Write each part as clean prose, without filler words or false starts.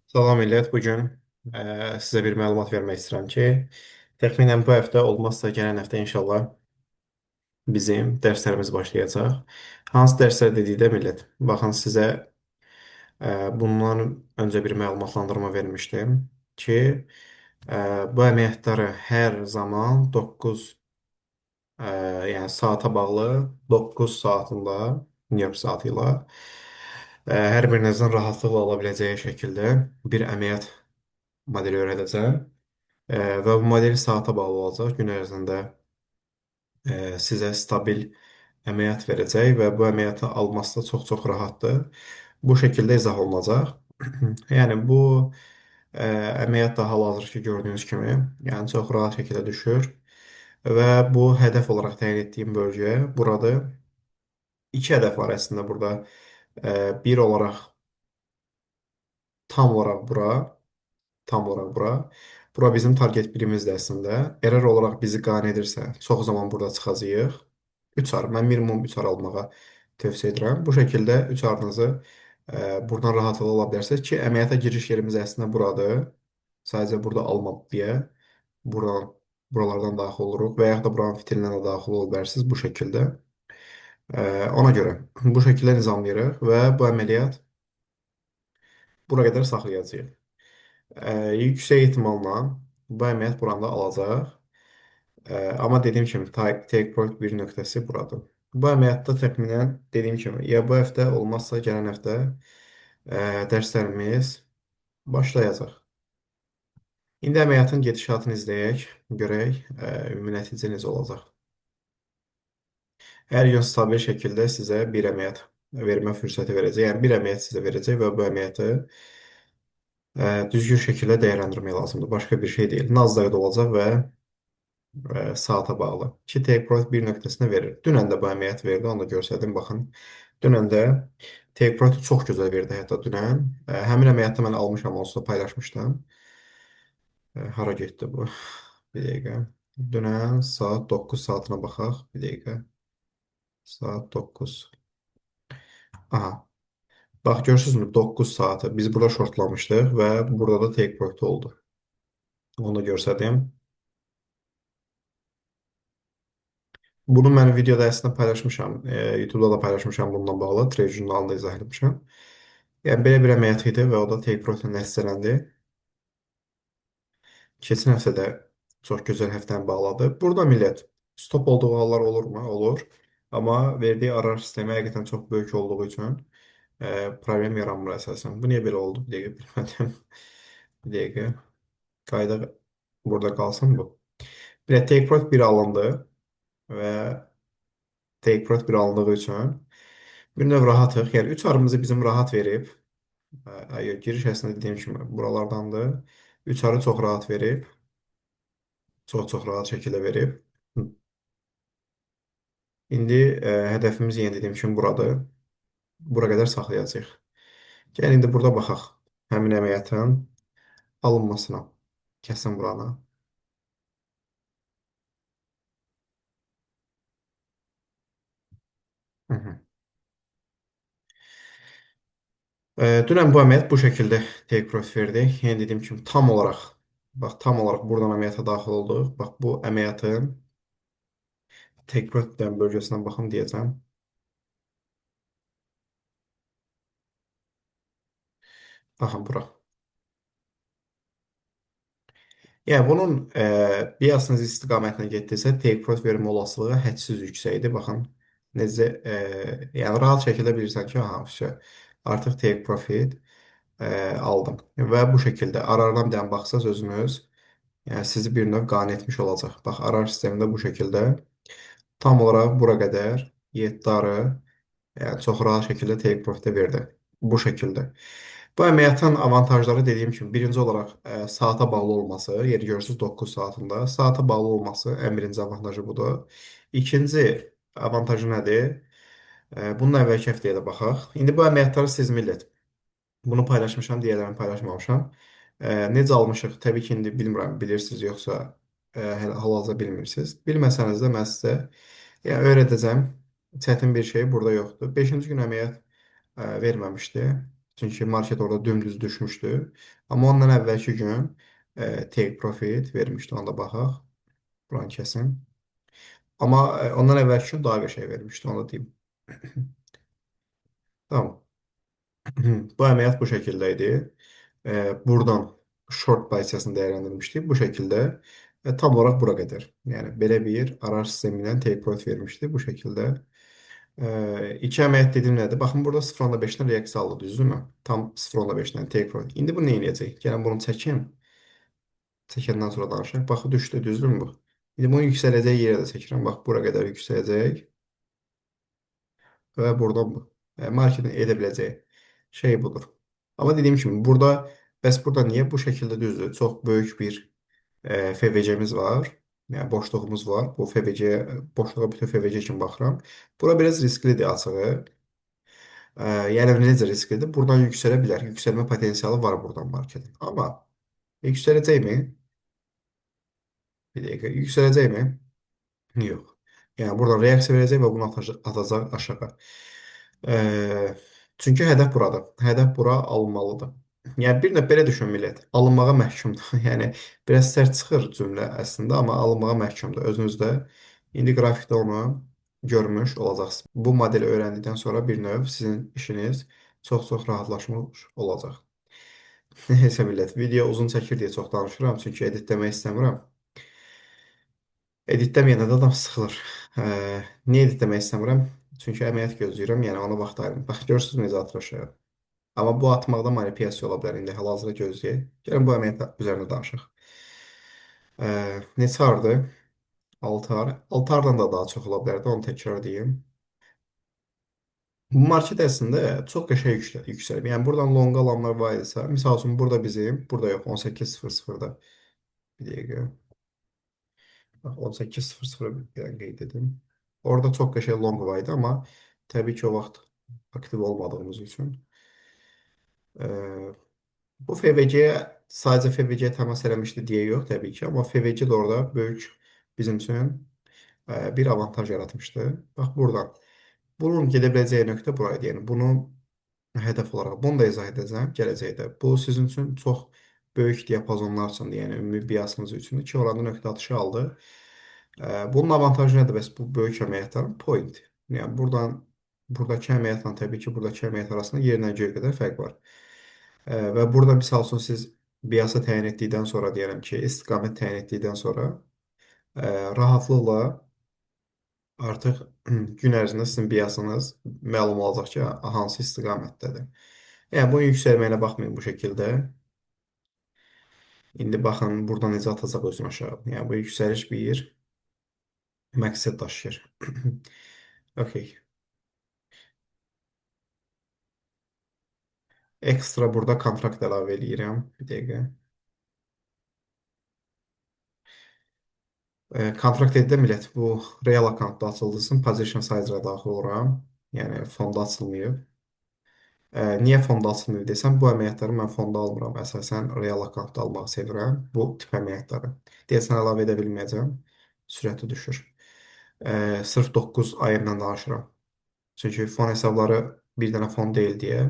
Salam millət, bu gün sizə bir məlumat vermək istəyirəm ki, təxminən bu həftə olmazsa gələn həftə inşallah bizim dərslərimiz başlayacaq. Hansı dərslər dedikdə millət? Baxın sizə bundan öncə bir məlumatlandırma vermişdim ki, bu əməliyyatları hər zaman 9, yəni saata bağlı 9 saatında, New York saatı ilə hər birinizin rahatlıqla ala biləcəyi şəkildə bir əməliyyat modeli öyrədəcəm. Və bu model saata bağlı olacaq. Gün ərzində sizə stabil əməliyyat verəcək və bu əməliyyatı alması da çox-çox rahatdır. Bu şəkildə izah olunacaq. Yəni bu əməliyyat da hal-hazırki gördüyünüz kimi, yəni çox rahat şəkildə düşür və bu hədəf olaraq təyin etdiyim bölgə buradır. İki hədəf var əslində burada. Bir olaraq tam olaraq bura, tam olaraq bura. Bura bizim target birimizdir əslində. Error olaraq bizi qane edirsə, çox zaman burada çıxacağıq. 3 ar. Mən minimum 3 ar almağa tövsiyə edirəm. Bu şəkildə 3 arınızı buradan rahatlıqla ala bilərsiniz ki, əməliyyata giriş yerimiz əslində buradır. Sadəcə burada almaq deyə buralardan daxil oluruq və yaxud da buranın fitilinə də daxil ola bilərsiniz bu şəkildə. Ona görə bu şəkildə nizamlayırıq və bu əməliyyat bura qədər saxlayacağıq. Yüksək ehtimalla bu əməliyyat buranda alacaq. Amma dediyim kimi take profit bir nöqtəsi buradır. Bu əməliyyatda təxminən dediyim kimi ya bu həftə olmazsa gələn həftə dərslərimiz başlayacaq. İndi əməliyyatın gedişatını izləyək, görək, ümumi nəticə necə olacaq. Hər gün stabil şəkildə sizə bir əməliyyat vermə fürsəti verəcək. Yəni bir əməliyyat sizə verəcək və bu əməliyyatı düzgün şəkildə dəyərləndirmək lazımdır. Başqa bir şey deyil. Nasdaq-da olacaq və saata bağlı. Ki, take profit bir nöqtəsinə verir. Dünən də bu əməliyyat verdi, onu da göstərdim. Baxın, dünən də take profit çox gözəl verdi hətta dünən. Həmin əməliyyatı mən almışam, onsuz da paylaşmışdım. Hara getdi bu? Bir dəqiqə. Dünən saat 9 saatına baxaq. Bir dəqiqə. Saat 9. Aha. Bax, görürsünüzmü? 9 saatı. Biz burada shortlamışdıq və burada da take profit oldu. Onu da göstərdim. Bunu mən videoda əslində paylaşmışam. YouTube'da da paylaşmışam bununla bağlı. Trade jurnalında izah etmişəm. Yəni, belə bir əməliyyat idi və o da take profitlə nəticələndi. Keçən həftə də çox gözəl həftəni bağladı. Burada millət stop olduğu hallar olurmu? Olur. Amma verdiyi arar sistemi həqiqətən çox böyük olduğu üçün problem yaranmır əsasən. Bu niyə belə oldu? Bir dəqiqə bilmədim. Bir dəqiqə. Qayda burada qalsın bu. Bir də take profit 1 alındı və take profit 1 alındığı üçün bir növ rahatıq. Yəni 3 arımızı bizim rahat verib. Giriş əslində dediyim kimi buralardandır. 3 arı çox rahat verib. Çox-çox rahat şəkildə verib. İndi hədəfimiz yenə dediyim kimi buradır. Bura qədər saxlayacağıq. Gəlin indi burada baxaq həmin əməliyyatın alınmasına. Kəsin buranı. Dünən bu əməliyyat bu şəkildə take profit verdi. Yenə dediyim kimi tam olaraq, bax, tam olaraq buradan əməliyyata daxil olduq. Bax, bu əməliyyatın take profit bölgəsinə baxın deyəcəm. Baxın bura. Yəni bunun biasınız istiqamətinə getdisə take profit vermə olasılığı hədsiz yüksəkdir. Baxın necə, yəni rahat şəkildə bilirsən ki, aha, vəsə, artıq take profit aldım. Və bu şəkildə arardan bir dənə baxsaz özünüz, yəni sizi bir növ qane etmiş olacaq. Bax, arar sistemində bu şəkildə tam olaraq bura qədər 7 arı, yəni çox rahat şəkildə take profitə verdi. Bu şəkildə. Bu əməliyyatın avantajları dediyim kimi birinci olaraq saata bağlı olması, yeri görürsünüz 9 saatında saata bağlı olması ən birinci avantajı budur. İkinci avantajı nədir? Bundan əvvəlki həftəyə də baxaq. İndi bu əməliyyatları siz millət. Bunu paylaşmışam, digərlərini paylaşmamışam. Necə almışıq? Təbii ki, indi bilmirəm, bilirsiniz yoxsa hələ hal-hazırda bilmirsiniz. Bilməsəniz də mən sizə öyrədəcəm. Çətin bir şey burada yoxdur. 5-ci gün əməliyyat verməmişdi. Çünki market orada dümdüz düşmüşdü. Amma ondan əvvəlki gün take profit vermişdi. Ona da baxaq. Buranı kəsim. Amma ondan əvvəlki gün daha qəşəng vermişdi. Onu da deyim. Tamam. Bu əməliyyat bu şəkildə idi. Buradan short pozisiyasını dəyərləndirmişdik. Bu şəkildə tam olaraq bura qədər. Yəni belə bir arar sistemi ilə take profit vermişdi bu şəkildə. İki əməliyyat dediyim nədir? Baxın burada 0.5-dən reaksiya aldı, düzdürmü? Tam 0.5-dən take profit. İndi bu nə eləyəcək? Gəlin bunu çəkim. Çəkəndən sonra danışaq. Baxı düşdü, düzdürmü bu? İndi bunu yüksələcək yerə də çəkirəm. Bax bura qədər yüksələcək. Və buradan bu. Marketin edə biləcəyi şey budur. Amma dediyim kimi burada, bəs burada niyə bu şəkildə düzdür? Çox böyük bir FVC-miz var. Yəni boşluğumuz var. Bu FVC boşluğa bütün FVC kimi baxıram. Bura biraz risklidir açığı. Yəni necə risklidir? Buradan yüksələ bilər. Yüksəlmə potensialı var buradan marketin. Amma yüksələcək mi? Bir dəqiqə. Yüksələcək mi? Yox. Yəni buradan reaksiya verəcək və bunu atacaq aşağı. Çünki hədəf buradır. Hədəf bura alınmalıdır. Yəni bir növ belə düşün millət. Alınmağa məhkumdur. Yəni biraz sərt çıxır cümlə əslində, amma alınmağa məhkumdur. Özünüz də indi qrafikdə onu görmüş olacaqsınız. Bu modeli öyrəndikdən sonra bir növ sizin işiniz çox-çox rahatlaşmış olacaq. Neysə millət, video uzun çəkir deyə çox danışıram, çünki editləmək istəmirəm. Editləməyəndə də adam sıxılır. Niyə editləmək istəmirəm? Çünki əməliyyat gözləyirəm, yəni ona vaxt ayırım. Bax, görürsünüz necə atır aşağı. Amma bu atmaqda manipulyasiya ola bilər. İndi hal-hazırda gözləyək. Gəlin bu əməliyyat üzərində danışaq. Neçə ardı? 6 ar. 6 ardan da daha çox ola bilərdi, onu təkrar deyim. Bu market əslində çox qəşəng yüksəlib. Yəni buradan longa alanlar var idisə, misal üçün burada bizim, burada yox, 18.00-da. Bir dəqiqə. Bax, 18.00 bir dəqiqə qeyd edim. Orada çox qəşəng long var idi, amma təbii ki, o vaxt aktiv olmadığımız üçün. Bu FVC-yə, sadəcə FVC-yə təmas eləmişdi deyə yox, təbii ki, amma FVC də orada böyük bizim üçün bir avantaj yaratmışdı. Bax, buradan. Bunun gedə biləcəyi nöqtə buraydı. Yəni, bunu hədəf olaraq, bunu da izah edəcəm gələcəkdə. Bu, sizin üçün çox böyük diapazonlar üçündür, yəni ümumi biasınız üçündür ki, orada nöqtə atışı aldı. Bunun avantajı nədir? Bəs bu böyük əməliyyatların point. Yəni, buradan, buradakı əməliyyatla təbii ki, buradakı əməliyyat arasında yerlə göy qədər fərq var. Və burada, misal üçün, siz biasa təyin etdikdən sonra, deyərəm ki, istiqamət təyin etdikdən sonra, rahatlıqla artıq gün ərzində sizin biasınız məlum olacaq ki, hansı istiqamətdədir. Yəni, bunun yüksəlməyinə baxmayın bu şəkildə. İndi baxın, buradan necə atacaq özünü aşağı. Yəni, bu yüksəliş bir məqsəd daşıyır. Okey. Ekstra burada kontrakt əlavə eləyirəm. Bir dəqiqə. Kontrakt edə millət, bu real accountda açıldırsın. Position size-a daxil oluram. Yəni, fonda açılmayıb. Niyə fonda açılmayıb desəm, bu əməliyyatları mən fonda almıram. Əsasən real accountda almağı sevirəm. Bu tip əməliyyatları. Deyəsən, əlavə edə bilməyəcəm. Sürəti düşür. Sırf 9 ayımdan danışıram. Çünki fon hesabları bir dənə fon deyil deyə,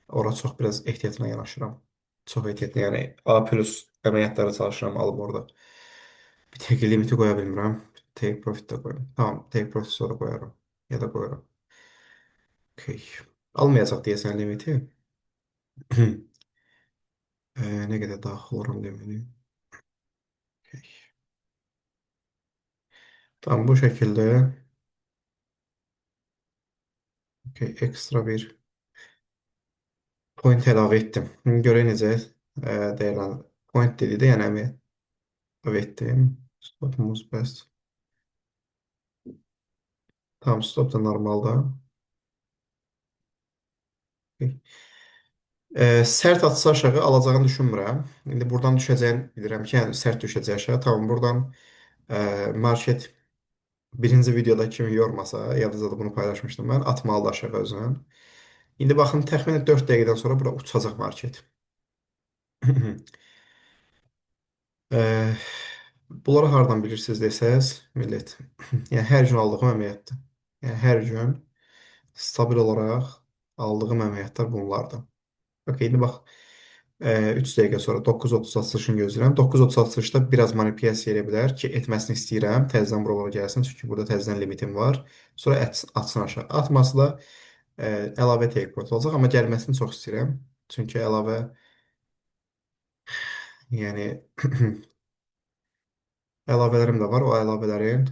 ora çox biraz ehtiyatla yanaşıram. Çox ehtiyatlı, yəni A plus əməliyyatları çalışıram alıb orada. Bir tek limiti qoya bilmirəm. Take profit də qoyuram. Tamam, take profit sonra qoyaram. Ya da qoyuram. Okay. Almayacaq deyəsən limiti. Nə qədər daxil oluram deməli. Okay. Tamam, bu şəkildə. Okay, ekstra bir point əlavə etdim. Görək necə dəyərləndir. Point dedi də, yəni əlavə etdim. Stopumuz bəs. Tamam, stop da normalda. Okay. Sərt atsa aşağı alacağını düşünmürəm. İndi buradan düşəcəyini bilirəm ki, yəni sərt düşəcək aşağı. Tamam, buradan market birinci videoda kimi yormasa, yadınızda da bunu paylaşmışdım mən, atmalıdır aşağı özünü. İndi baxın, təxminən 4 dəqiqədən sonra bura uçacaq market. Bunları hardan bilirsiniz desəz, millət. Yəni, hər gün aldığım əməliyyatdır. Yəni, hər gün stabil olaraq Aldığım əməliyyatlar bunlardır. Okey, indi bax, 3 dəqiqə sonra 9:30 açılışını gözləyirəm. 9:30 açılışda biraz manipulyasiya eləyə bilər ki, etməsini istəyirəm. Təzədən buralara gəlsin, çünki burada təzədən limitim var. Sonra atsın aşağı. Atması da əlavə take profit olacaq, amma gəlməsini çox istəyirəm. Çünki əlavə, yəni əlavələrim də var. O əlavələrin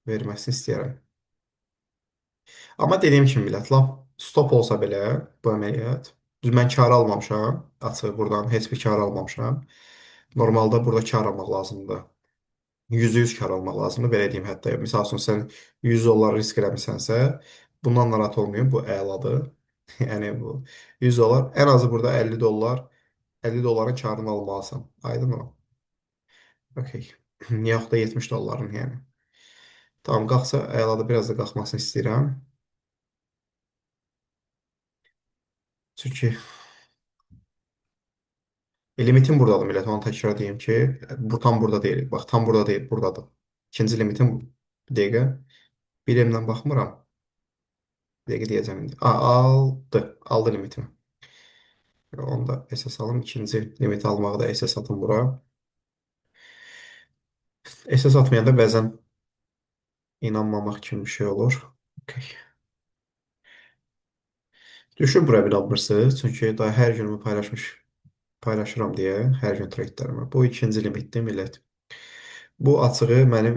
verməsini istəyirəm. Amma dediyim kimi millət, lap stop olsa belə bu əməliyyat, düz mən kar almamışam, açıq buradan heç bir kar almamışam. Normalda burada kar almaq lazımdır. %100 kar almaq lazımdır, belə deyim hətta. Misal üçün, sən 100 dollar risk eləmisənsə, bundan narahat olmayın, bu əladır. Yəni bu 100 dollar, ən azı burada 50 dollar, 50 dolların karını almalısan. Aydın mı? Okey. Yaxud da 70 dolların yəni. Tamam, qalxsa əladır, biraz da qalxmasını istəyirəm. Çünki limitim buradadır millət, onu təkrar deyim ki, bu tam burada deyil. Bax, tam burada deyil, buradadır. İkinci limitim bir dəqiqə. Bir elimdən baxmıram. Bir dəqiqə deyəcəm indi. A, aldı. Aldı limitimi. Onu da SS alım. İkinci limiti almağı da SS atım bura. SS atmayanda bəzən inanmamaq kimi bir şey olur. Okay. Düşün bura bir almırsınız. Çünki daha hər günümü paylaşıram deyə hər gün tradelərimi. Bu ikinci limitdir millət. Bu açığı mənim,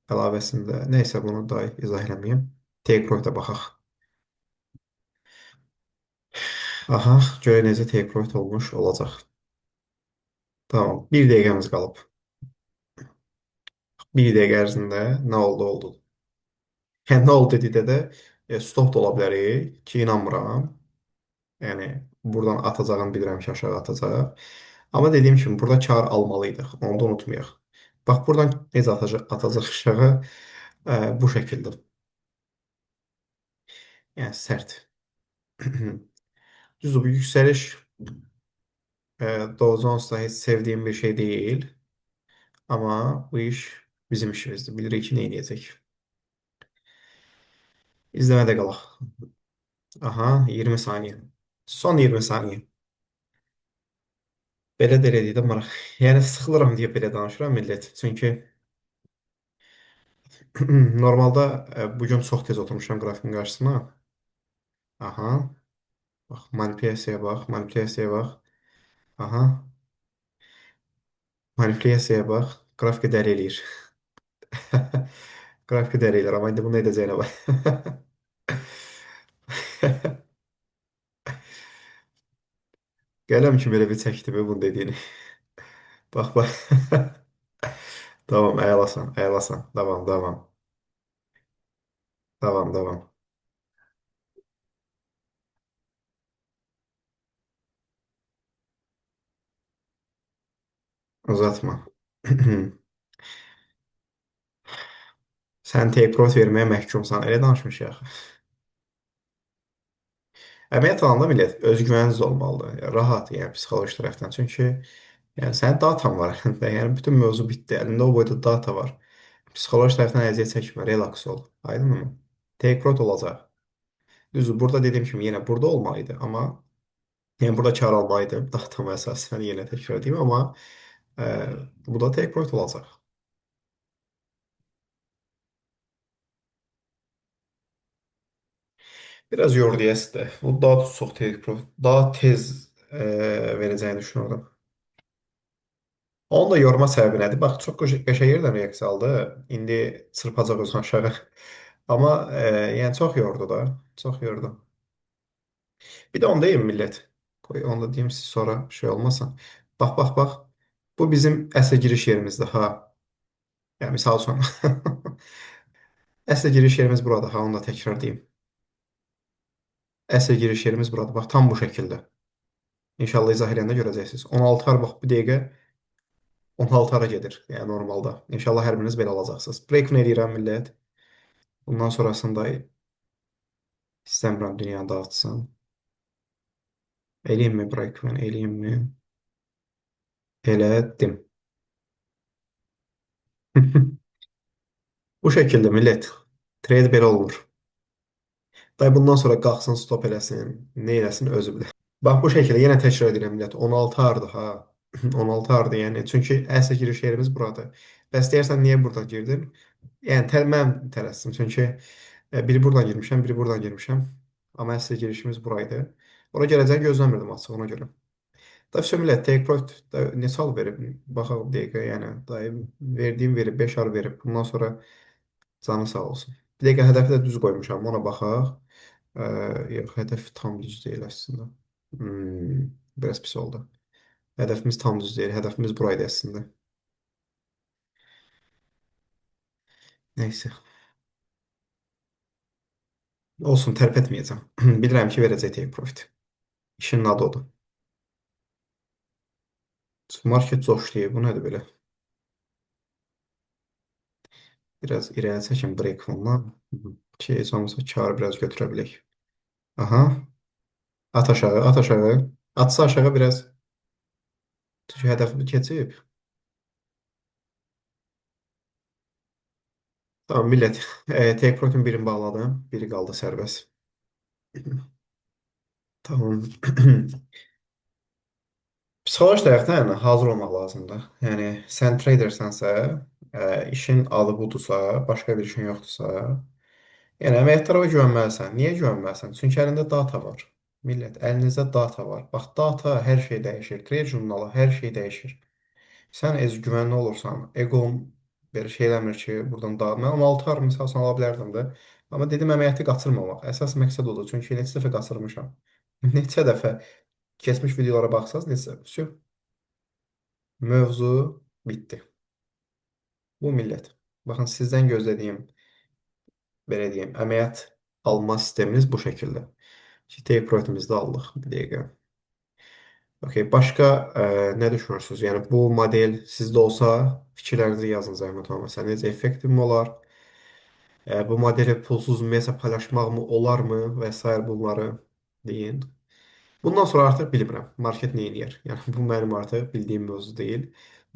əlavəsində, neysə bunu da izah eləməyim. Take profitə baxaq. Aha, görək necə take profit olmuş olacaq. Tamam, bir dəqiqəmiz qalıb. Bir dəqiqə ərzində nə oldu, oldu. Yəni, nə oldu dedikdə də, stop da ola bilərik ki, inanmıram. Yəni, buradan atacağını bilirəm ki, aşağı atacaq. Amma dediyim kimi, burada kar almalıydıq. Onu da unutmayaq. Bax, buradan necə atacaq aşağı? Bu şəkildə. Yəni, sərt. Düzdür, bu yüksəliş, Dow Jones-da heç sevdiyim bir şey deyil. Amma bu iş bizim işimizdir. Bilirik ki, nə eləyəcək. İzləmədə qalaq. Aha, 20 saniyə. Son 20 saniyə. Belə də elə deyiləm, maraq. Yəni, sıxılıram deyə belə danışıram millət. Çünki normalda, bugün çox tez oturmuşam qrafikin qarşısına. Aha. Bax, manipulyasiyaya bax, manipulyasiyaya bax. Aha. Manipulyasiyaya bax. Qrafiki dəli eləyir. Qrafiki dəli eləyir, amma indi bunu edəcəyinə bax. Gələm ki, belə bir çəkdi be bunu dediyini. Bax, bax. Tamam, əlasan, əlasan. Davam, davam. Davam, davam. Uzatma. Sən take profit verməyə məhkumsan. Elə danışmışıq. Əməliyyat alanda millət özgüvəniniz olmalıdır. Yəni, rahat, yəni psixoloji tərəfdən. Çünki sənin datan var əlində. Yəni bütün mövzu bitdi. Əlində o boyda data var. Psixoloji tərəfdən əziyyət çəkmə, relaks ol. Aydın mı? Take profit olacaq. Düzdür, burada dediyim kimi yenə burada olmalıydı, amma burada kar almalıydım. Datama əsasən yenə təkrar edeyim, amma, bu da take profit olacaq. Biraz yordu deyəsi. Bu daha çox take profit, daha tez, verəcəyini düşünürdüm. Onun da yorma səbəbi nədir? Bax, çox qəşəng yerdən reaksiya aldı. İndi çırpacaq özünü aşağı. Amma, çox yordu da. Çox yordu. Bir də onu deyim millət. Qoy, onu da deyim siz sonra şey olmasın. Bax, bax, bax. Bu bizim əsl giriş yerimizdir ha. Yəni, misal üçün. Əsl giriş yerimiz buradır ha, onu da təkrar deyim. Əsl giriş yerimiz buradır. Bax, tam bu şəkildə. İnşallah izah eləyəndə görəcəksiniz. 16 ar, bax, bu dəqiqə 16 ara gedir. Yəni, normalda. İnşallah hər biriniz belə alacaqsınız. Break-even eləyirəm millət. Bundan sonrasında istəmirəm dünya dağıtsın. Eləyim mi break-even? Eləyim mi? Elədim. Bu şəkildə millət. Trade belə olmur. Day bundan sonra qalxsın, stop eləsin, nə eləsin özü bilir. Bax bu şəkildə yenə təkrar edirəm millət. 16 ardı ha. 16 ardı yəni. Çünki əsl giriş yerimiz buradır. Bəs deyərsən niyə buradan girdim? Yəni mən tələsdim. Çünki biri buradan girmişəm, biri buradan girmişəm. Amma əsl girişimiz buraydı. Ora gələcəyini gözləmirdim açıq ona görə. Da vəsə millət take profit da neçə al verib? Baxaq bir dəqiqə, yəni da verdiyim verib 5 ar verib. Bundan sonra canı sağ olsun. Bir dəqiqə hədəfi də düz qoymuşam, ona baxaq. Yox, hədəf tam düz deyil əslində. Biraz pis oldu. Hədəfimiz tam düz deyil. Hədəfimiz buraydı əslində. Neyse. Olsun, tərpətməyəcəm. Bilirəm ki, verəcək take profit. İşin adı odur. Market coşlayır. Bu nədir belə? Biraz irəli çəkin break fondan. Ki, heç olmasa karı biraz götürə bilək. Aha. At aşağı, at aşağı. Atsa aşağı biraz. Çünki hədəfimi keçib. Tamam millət. Take profit'in birini bağladım. Biri qaldı sərbəst. Tamam. Psixoloji tərəfdən hazır olmaq lazımdır. Yəni sən tradersənsə, işin adı budursa, başqa bir işin yoxdursa, yəni əməkdara güvənməlisən. Niyə güvənməlisən? Çünki əlində data var. Millət, əlinizdə data var. Bax, data hər şey dəyişir. Trade jurnalı hər şey dəyişir. Sən özgüvənli olursan, egon belə şey eləmir ki, buradan da. Mən 16 ar misal üçün ala bilərdim də. Amma dedim əməliyyatı qaçırmamaq. Əsas məqsəd odur. Çünki neçə dəfə qaçırmışam. Neçə dəfə keçmiş videolara baxsanız, neçə. Vəsə. Mövzu bitdi. Bu millət. Baxın, sizdən gözlədiyim, belə deyim, əməliyyat alma sisteminiz bu şəkildə. Ki, take profitimizi də aldıq bir dəqiqə. Okey, başqa nə düşünürsünüz? Yəni, bu model sizdə olsa fikirlərinizi yazın zəhmət olmasa. Necə effektiv mi olar? Bu modeli pulsuz ümumiyyətlə paylaşmaq mı olar mı? Və sair bunları deyin. Bundan sonra artıq bilmirəm. Market nə eləyər? Yəni, bu mənim artıq bildiyim mövzu deyil.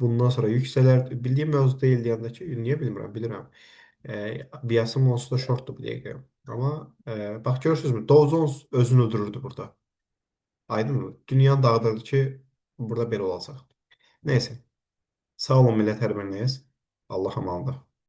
Bundan sonra yüksələr, bildiyim mövzu deyil deyəndə ki, niyə bilmirəm? Bilirəm. Biasım onsuz da shortdur bu dəqiqə. Amma bax görürsünüzmü? Dow Jones özünü öldürürdü burada. Aydın mı? Dünyanı dağıdırdı ki, burada belə olacaq. Neyse. Sağ olun millət hər biriniz. Allah amandır.